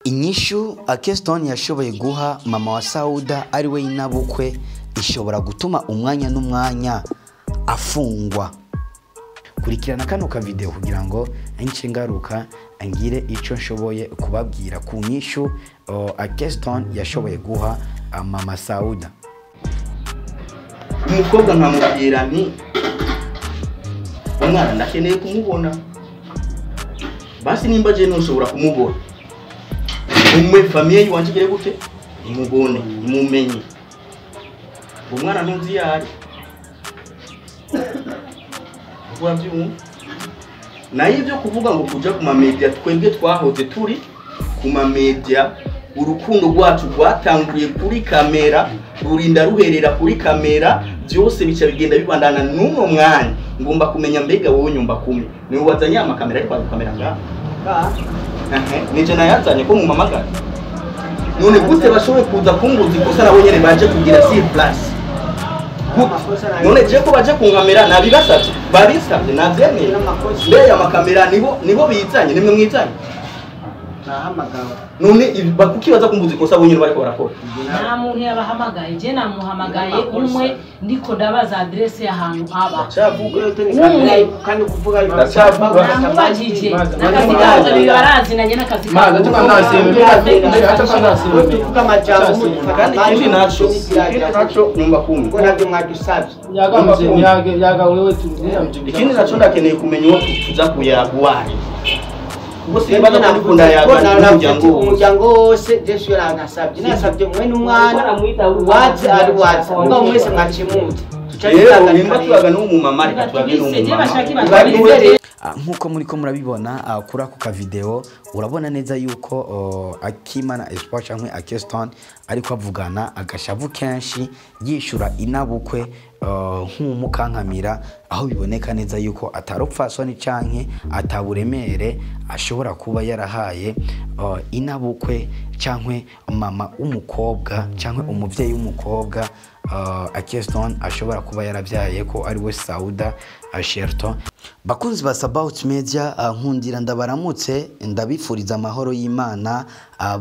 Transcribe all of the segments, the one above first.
Inyishu Akeston yashoboye guha mama wa Sauda ari we inabukwe ishobora gutuma umwanya n'umwanya afungwa. Kurikirana kano ka video kugira ngo nce ngaruka ngire ico nshoboye kubabwira ku nyishu Akeston yashoboye guha mama Sauda. Umukobwa nkamubwira nti umwana ndakeneye kumubona, basi nimba je ntushobora kumubona, umwe famille yiwanje igire gute imubone imumenye. Umwana ntuzi yari urabyumva. Nayo ibyo kuvuga ngo kuja ku ma media, twebwe twahoze turi ku ma media, urukundo rwacu rwatanguye kuri kamera rurinda ruherera kuri kamera, byose bica bigenda bibandana n'uno mwanya. Ngomba kumenya mbega wowe nyumba kumi niwe wazanye amakamera ariko kamera ngaha nije nayazanye ko mumamagara. None gute bashoboye kuza kumbuza ikosa nabo nyene baje kugira sur place? None je ko baje kunkamera nabibasavye, babisavye navyemeye. Mbega amakamera nibo bizanye, nimwe mwizanye nahamagawe. None kuki baza kumbuza ikosa bo nyene bariko barakora? Nta muntu yabahamagaye, je namuhamagaye umwe ndiko ndabaza adresse y'ahantu aba. Kandi kuvuga namubajije n'akazi kabo barazinanye n'akazi kabo. Tuvuga amajambo. Kandi ikindi naco nyumba kumi ngo nabyo mwadusabye. Ikindi naco ndakeneye kumenya uwo tuza kuyaga ubwo simbaza ko ndikunda yaga n'umuryango wose. Umuryango wose Jesu yaranasabye, nasabye mwe n'umwana waze ari waze, mugabo mwese mwacimuze. Rero nimba tuyaga n'umumama, reka tuyage n'umumama. Nkuko muriko murabibona kuri ako ka video, urabona neza yuko Akimana Espoir canke Akeston ariko avugana agashavu kenshi, yishura inabukwe nk'umukankamira, aho biboneka neza yuko atarupfasoni canke ataburemere ashobora kuba yarahaye inabukwe canke mama w'umukobwa canke umuvyeyi w'umukobwa Akeston ashobora kuba yaravyaye ko ari we Sauda Sherton. Bakunzi ba Sabaut Media, nkundira ndabaramutse, ndabifuriza amahoro y'Imana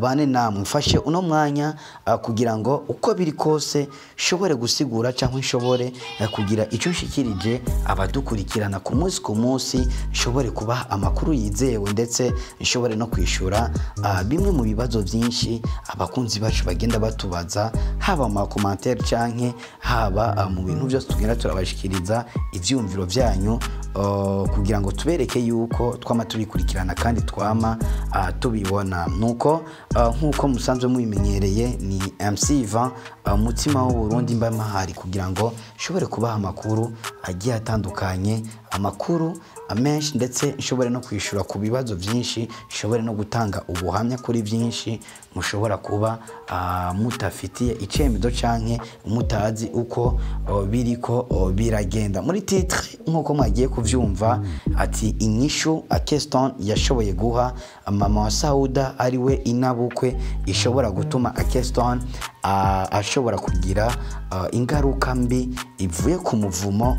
bane namwe. Mfashe uno mwanya kugira ngo uko biri kose nshobore gusigura cyangwa nshobore kugira icyo nshikirije abadukurikirana ku munsi ku munsi, nshobore kubaha amakuru yizewe, ndetse nshobore no kwishura bimwe mu bibazo byinshi abakunzi bacu bagenda batubaza, haba mu ma commentaire canke haba mu bintu byose tugenda turabashikiriza ivyumviro vyanyu, kugira ngo tubereke yuko twama tubikurikirana kandi twama tubibona. Nuko nkuko musanzwe mubimenyereye, ni MC Ivan, mutima w'Uburundi, mba mahari kugira ngo nshobore kubaha amakuru agiye atandukanye, amakuru menshi, ndetse nshobore no kwishura ku bibazo byinshi, nshobore no gutanga ubuhamya kuri byinshi mushobora kuba mutafitiye icyemezo canke mutazi uko biriko biragenda. Muri titre, nkuko mwagiye kuvyumva, ati inyishu Akeston yashoboye guha mama wa Sauda ari we inabukwe ishobora gutuma Akeston ashobora kugira ingaruka mbi ivuye ku muvumo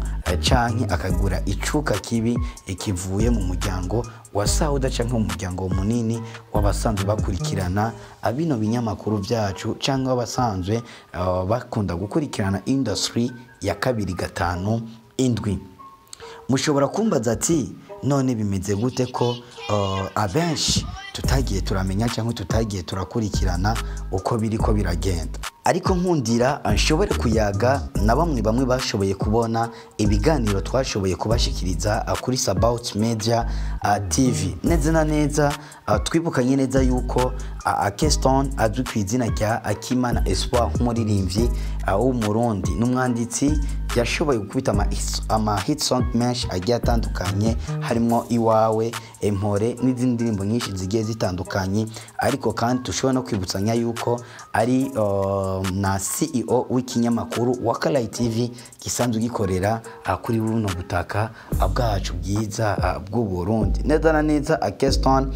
canke akagura icuka kibi kivuye mu muryango wa Sauda canke mu muryango munini w'abasanzwe bakurikirana bino binyamakuru byacu canke abasanzwe bakunda gukurikirana industry ya 257. Mushobora kumbaza ati none bimeze gute ko abenshi tutagiye turamenya cyangwa tutagiye turakurikirana uko biriko biragenda? Ariko nkundira nshobore kuyaga na bamwe bamwe bashoboye kubona ibiganiro twashoboye kubashikiriza kuri Sabaut Media TV. Neza na neza, twibukanye neza yuko Akeston azwi ku izina rya Akimana Espoir, nk'umuririmbyi w'Umurundi n'umwanditsi, yashoboye gukubita ama hit song menshi agiye atandukanye, harimo Iwawe, Empore n'izindi ndirimbo nyinshi zigiye zitandukanye. Ariko kandi dushobora no kwibutsanya yuko ari na CEO w'ikinyamakuru Wakalayi TV gisanzwe gikorera kuri buno butaka bwacu bwiza bw'u Burundi. Neza na neza, Akeston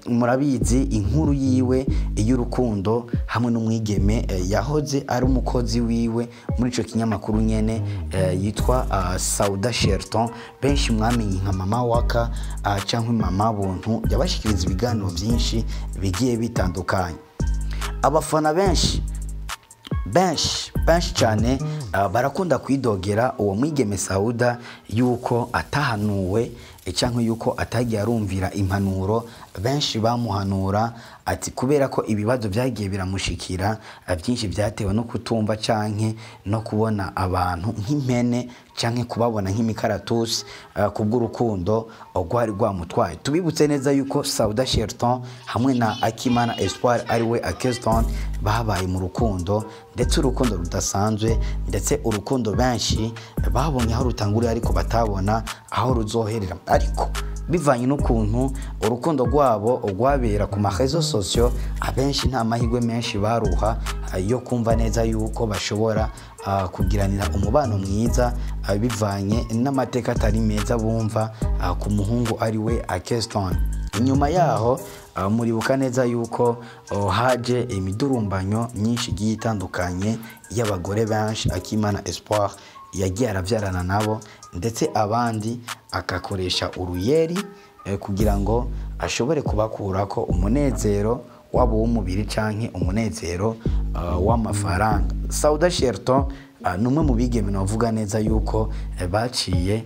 murabizi inkuru yiwe y'urukundo hamwe n'umwigeme yahoze ari umukozi wiwe muri ico kinyamakuru. nyene yitwa Sauda Sherton, benshi mwamenye nka Mama Waka cyangwa Mama Buntu. Yabashikiriza ibiganiro byinshi bigiye bitandukanye. Abafana benshi benshi benshi cyane barakunda kwidogera uwo mwigeme Sauda yuko atahanuwe cyangwa yuko atagiye arumvira impanuro benshi bamuhanura, ati kubera ko ibibazo byagiye biramushikira byinshi byatewe no kutumva canke no kubona abantu nk'impene canke kubabona nk'imikaratusi kubw'urukundo rwari rwamutwaye. Tubibutse neza yuko Sauda Sherton hamwe na Akimana Espoir ariwe Akeston babaye mu rukundo, ndetse urukundo rudasanzwe, ndetse urukundo benshi babonye aho rutangurira ariko batabona aho ruzoherera. Ariko bivanye n'ukuntu urukundo rwabo rwabera ku ma réseaux sociaux, abenshi nta mahirwe menshi baruha yo kumva neza yuko bashobora kugiranira umubano mwiza, bivanye n'amateka atari meza bumva ku muhungu ariwe Akeston. Inyuma yaho muribuka neza yuko haje imidurumbanyo myinshi igiye itandukanye y'abagore benshi Akimana Espoir yagiye arabyarana nabo, ndetse abandi akakoresha uruyeri kugira ngo ashobore kubakurako umunezero wabo w'umubiri canke umunezero w'amafaranga. Sauda Sherton ni umwe mu bigeme navuga neza yuko baciye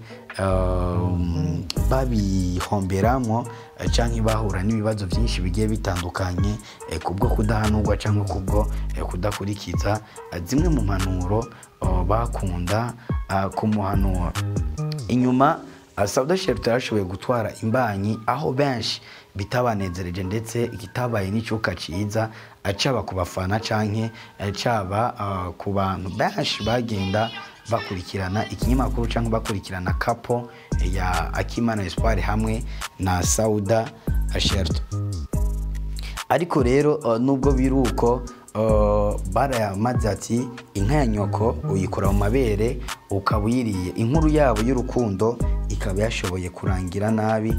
babihomberamo canke bahura n'ibibazo byinshi bigiye bitandukanye kubwo kudahanurwa canke kubwo kudakurikiza zimwe mu mpanuro bakunda kumuhanura. Inyuma Sauda Sherton yarashoboye gutwara imbanyi aho benshi bitabanezereje, ndetse kitabaye n'icuka ciza caba ku bafana canke caba ku bantu benshi bagenda bakurikirana ikinyamakuru canke bakurikirana couple ya Akimana Espoir hamwe na Sauda Sherton. Ariko rero nubwo biruko barayamaze ati inka ya nyoko uyikora mu mabere ukaba uyiriye, inkuru yabo y'urukundo ikaba yashoboye kurangira nabi.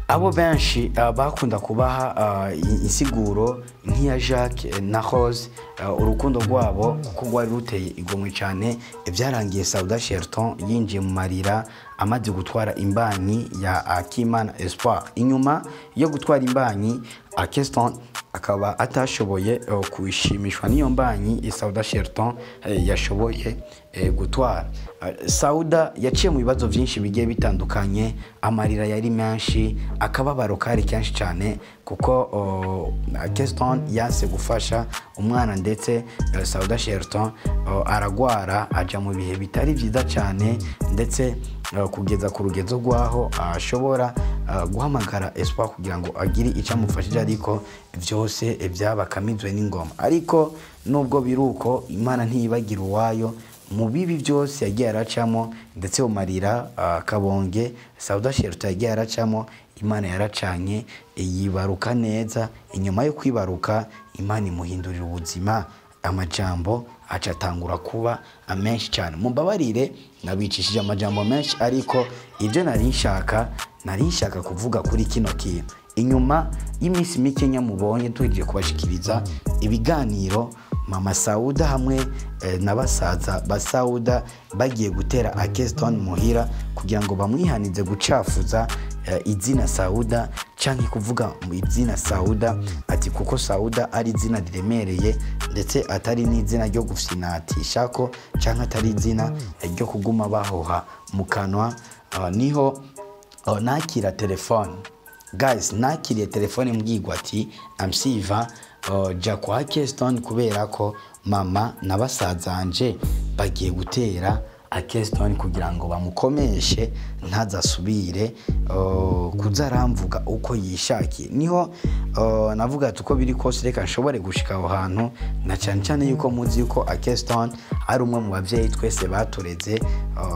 Abo benshi bakunda kubaha insiguro nk'iya Jacques na Rose, urukundo rwabo kuko rwari ruteye igomwe cyane. Byarangiye Sauda Sherton yinjiye mu marira amaze gutwara imbanyi ya Akimana Espoir. Inyuma yo gutwara imbanyi, Akeston akaba atashoboye kwishimishwa n'iyo mbanyi Sauda Sherton yashoboye gutwara. Sauda yaciye mu bibazo byinshi bigiye bitandukanye, amarira yari menshi, akababaro kari kenshi cyane, kuko Akeston yanse gufasha umwana, ndetse Sauda Sherton aragwara aja mu bihe bitari byiza cyane, ndetse kugeza ku rugezo rwaho ashobora guhamagara Espoir kugira ngo agire icyo amufashije, ariko byose byabakamizwe n'ingoma. Ariko nubwo biruko Imana ntiyibagira uwayo, mu bibi byose yagiye aracamo, ndetse umarira kabonge Sauda Sherton yagiye aracamo, Imana yaracanye yibaruka neza. Inyuma yo kwibaruka Imana imuhindurira ubuzima, amajambo acatangura kuba amenshi cyane. Mumbabarire nabicishije amajambo menshi, ariko ibyo nari nshaka kuvuga kuri kino kintu. Inyuma y'iminsi mike nyamubonye tugiye kubashikiriza ibiganiro Mama Sauda hamwe na basaza ba Sauda bagiye gutera Akeston muhira kugira ngo bamwihanize gucafuza izina Sauda canke kuvuga izina Sauda, ati kuko Sauda ari izina riremereye, ndetse atari n'izina ryo gufyinatisha ko canke atari izina ryo kuguma bahoha mu kanwa. Niho nakira telefone guys, nakiriye telefone mbwirwa ati amsiva ja kwa Akeston kubera ko mama na basazanje bagiye gutera Akeston kugira ngo bamukomeshe ntazasubire kuzaramvuga uko yishakiye. Niho navuga ati uko biri kose reka nshobore gushika aho hantu, na cyane cyane yuko muzi yuko Akeston ari umwe mu bavyeyi twese batureze,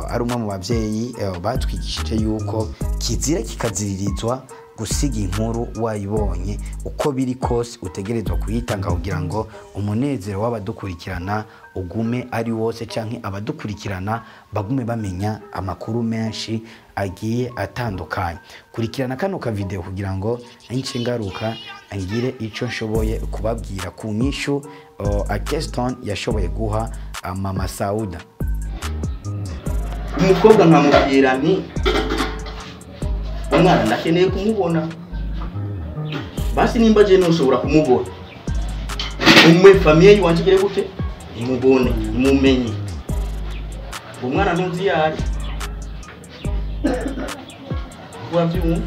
ari umwe mu bavyeyi batwigishije yuko kizira kikaziririzwa gusiga inkuru wayibonye, uko biri kose utegerezwa kuyitanga kugira ngo umunezero w'abadukurikirana ugume ari wose, canke abadukurikirana bagume bamenya amakuru menshi agiye atandukanye. Kurikirana kano ka video kugira ngo inshingaruka ngire ico nshoboye kubabwira ku nyishu Akeston yashoboye guha Mama Sauda. Umukobwa nkamubwira nti umwana ndakeneye kumubona, basi nimba je ntushobora kumubona, umwe famille yiwanje igire gute imubone imumenye. Umwana ntuzi yari urabyumva.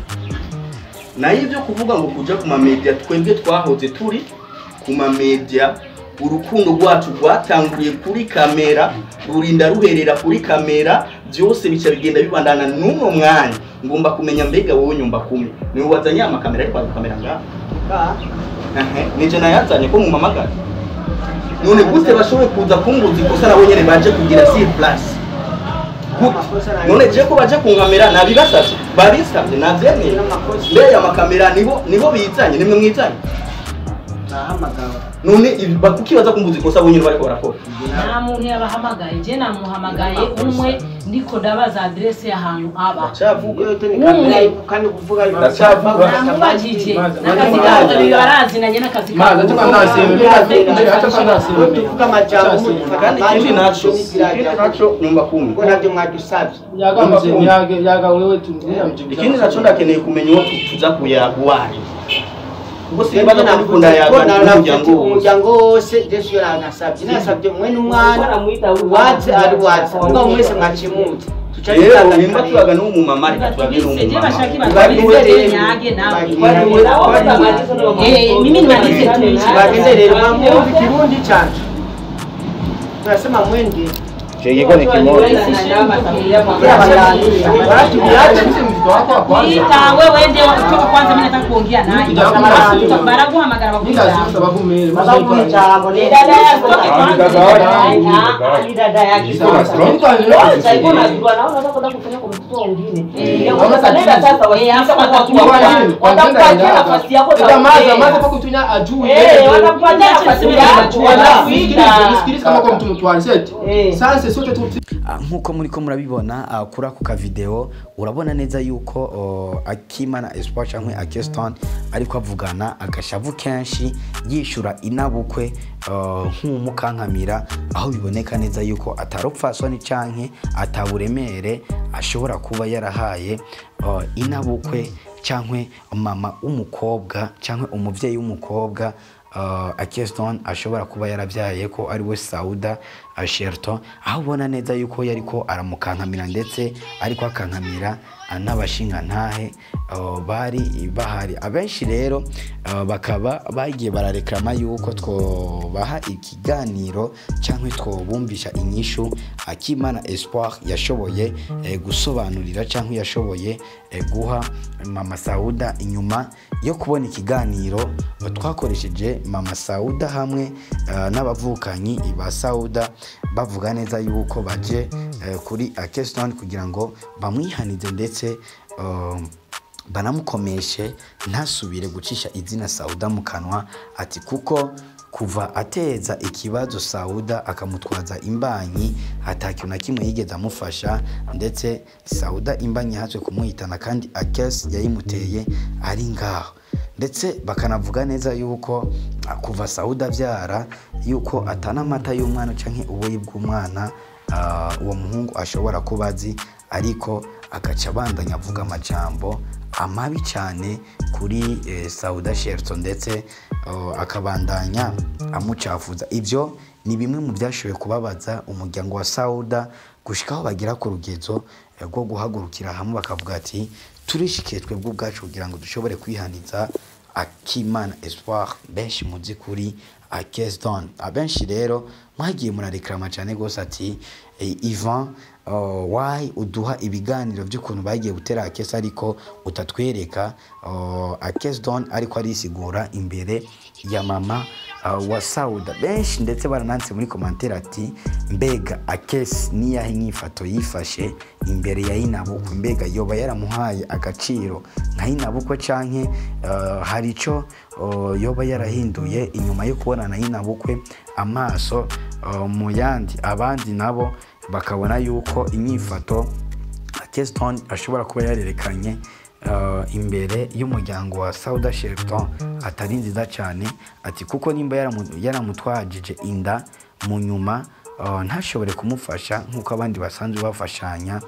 Nayo ibyo kuvuga ngo kuja ku mamedia, twebwe twahoze turi ku mamedia, urukundo rwacu rwatanguriye kuri kamera rurinda ruherera kuri kamera, byose bica bigenda bibandana n'uno mwanya. Ngomba kumenya mbega wowe nyumba kumi niwe wazanye amakamera ariko kamera ngaha nije nayazanye ko mumamagara. None gute bashoboye kuza kumbuza ikosa nabo nyene baje kugira sur place? None je ko baje kunkamera nabibasavye, babisavye navyemeye. Mbere amakamera nibo bizanye, nimwe mwizanye nahamagawe. None bakukibaza kumbuza ikosa bo nyene bariko barakora. Nta muntu yabahamagaye, je namuhamagaye umwe ndiko ndabaza adresse y'ahantu aba. Kandi kuvuga namubajije n'akazi kabo barazi nanye n'akazi kabo. Tuvuga amajambo kandi ikindi naco nyumba kumi ngo navyo mwadusavye. Ikindi naco ndakeneye kumenya uwo tuza kuyaguwari. Ubwo simbaza kubikunda yaga umuryango wose. Jesu yaranasabye, nasabye mwene umwana waze ari waze, mugabo mwese mwacimuze. Rero nimba turaga n'umumama reka turage n'umumama. Mimi nimalize tu. Bagende rero mwumva Kirundi canje. Tunasema mwende. Chegeko ni kimoja. Ita wewe wende kutoka kwanza, mimi nataka kuongea naye. Baraguhamagara bakuita. Ni dada yako kwanza. Ni dada yake. Sasa iko na naona unataka kufanya kwa mtoto mwingine. Sasa watakupatia nafasi yako. Maza kwa kutunya ajui. Watakupatia nafasi yako. Nisikilize kama kwa mtu mtwari seti. Sasa sote tu nkuko muriko murabibona kuri ako ka video, urabona neza yuko Akimana Espoir canke Akeston ariko avugana agashavu kenshi yishura inabukwe nk'umukankamira, aho biboneka neza yuko atarupfasoni canke ataburemere ashobora kuba yarahaye inabukwe canke mama w'umukobwa canke umuvyeyi w'umukobwa Akeston ashobora kuba yarabyaye ko ari we Sauda Sherton, aho ubona neza yuko yariko aramukankamira ndetse ariko akankamira n'abashinga ntahe bari bahari. Abenshi rero bakaba bagiye barareklama yuko twobaha ikiganiro cyangwa twobumvisha inyishu Akimana Espoir yashoboye gusobanurira cyangwa yashoboye guha mama Sauda inyuma yo kubona ikiganiro twakoresheje mama Sauda hamwe n'abavukanyi ba Sauda, bavuga neza yuko baje kuri Akeston kugira ngo bamwihanize ndetse banamukomeshe ntasubire gucisha izina Sauda mu kanwa, ati kuko kuva ateza ikibazo Sauda akamutwaza imbanyi atakintu na kimwe yigeze amufasha, ndetse Sauda imbanyi hatswe kumuhitana kandi Akes yayimuteye ari ngaho. Ndetse bakanavuga neza yuko kuva Sauda avyara yuko atana amata y'umwana canke ubuyi bw'umwana uwo muhungu ashobora kuba azi, ariko agaca abandanya avuga amajambo amabi cyane kuri Sauda Sherton ndetse akabandanya amucafuza. Ibyo ni bimwe mu byashoboye kubabaza umuryango wa Sauda gushikaho bagira ku rugezo rwo guhagurukira hamwe bakavuga ati turishikiye twebwe ubwacu kugira ngo dushobore kwihaniza Akimana Espoir, benshi muzi kuri Akeston. Abenshi rero mwagiye murareklama cyane gose ati Ivan why uduha ibiganiro by'ukuntu bagiye gutera Akes ariko utatwereka Akeston ariko arisigura imbere ya mama wa Sauda. Benshi ndetse barananse muri commentaire ati mbega Akes niyahe nyifato yifashe imbere ya Inabukwe, mbega yoba yaramuhaye agaciro nka Inabukwe canke hari ico yoba yarahinduye inyuma yo kubona na Inabukwe amaso mu yandi. Abandi nabo bakabona yuko inyifato Akeston ashobora kuba yarerekanye imbere y'umuryango wa Sauda Sherton atari nziza cyane, ati kuko nimba yaramutwajije inda mu nyuma ntashobore kumufasha nk'uko abandi basanzwe bafashanya,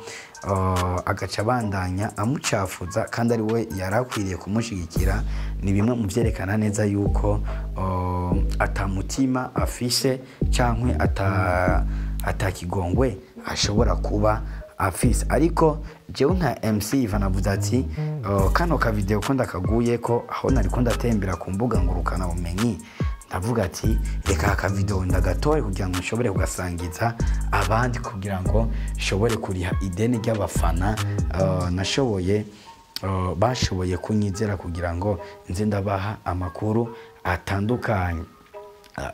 agaca abandanya amucafuza kandi ari we yari akwiriye kumushigikira, ni bimwe mu byerekana neza yuko atamutima afise canke atakigongwe ashobora kuba afise. Ariko jewe nka MC Ivan avuze ati kano ka video ko ndakaguye ko aho nariko ndatembera ku mbuga ngurukana bumenyi, ndavuga ati reka aka video ndagatore kugira ngo nshobore kugasangiza abandi, kugira ngo nshobore kuriha ideni ry'abafana nashoboye bashoboye kunyizera kugira ngo nze ndabaha amakuru atandukanye.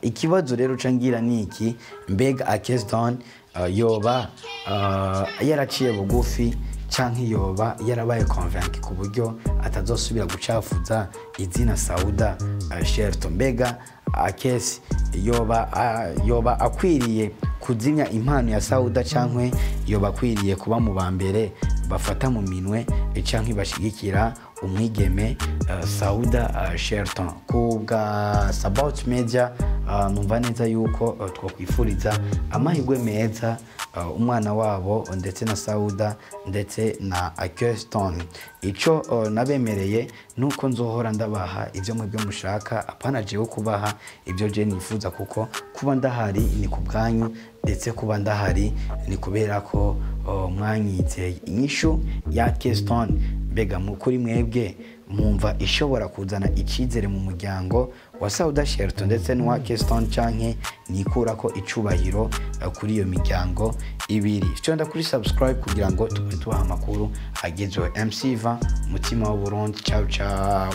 Ikibazo rero ca ngira ni iki: mbega Akeston yoba yaraciye bugufi canke yoba yarabaye convaincu ku buryo atazosubira gucafuza izina Sauda Shelton? Mbega Akes yoba akwiriye kuzimya impano ya Sauda canke yoba akwiriye kuba mu ba mbere bafata mu minwe canke bashigikira umwigeme Sauda Shelton? Ku bwa Sabaut Media, numva neza yuko twakwifuriza amahirwe meza umwana wabo ndetse na Sauda ndetse na Akeston. Ico nabemereye nuko nzohora ndabaha ibyo mwebwe mushaka, apana jewe kubaha ibyo je nifuza, kuko kuba ndahari ni ku bwanyu, ndetse kuba ndahari ni kubera ko mwanyizeye. Inyishu ya Akeston, mbega kuri mwebwe mwumva ishobora kuzana icyizere mu muryango wa Sauda Shelton ndetse n'uwa Akeston, canke nikura ko icubahiro kuri iyo miryango ibiri? Fyonda kuri subscribe kugira ngo tube tubaha amakuru agezweho. MC Ivan, mutima w'u Burundi. Ciao ciao.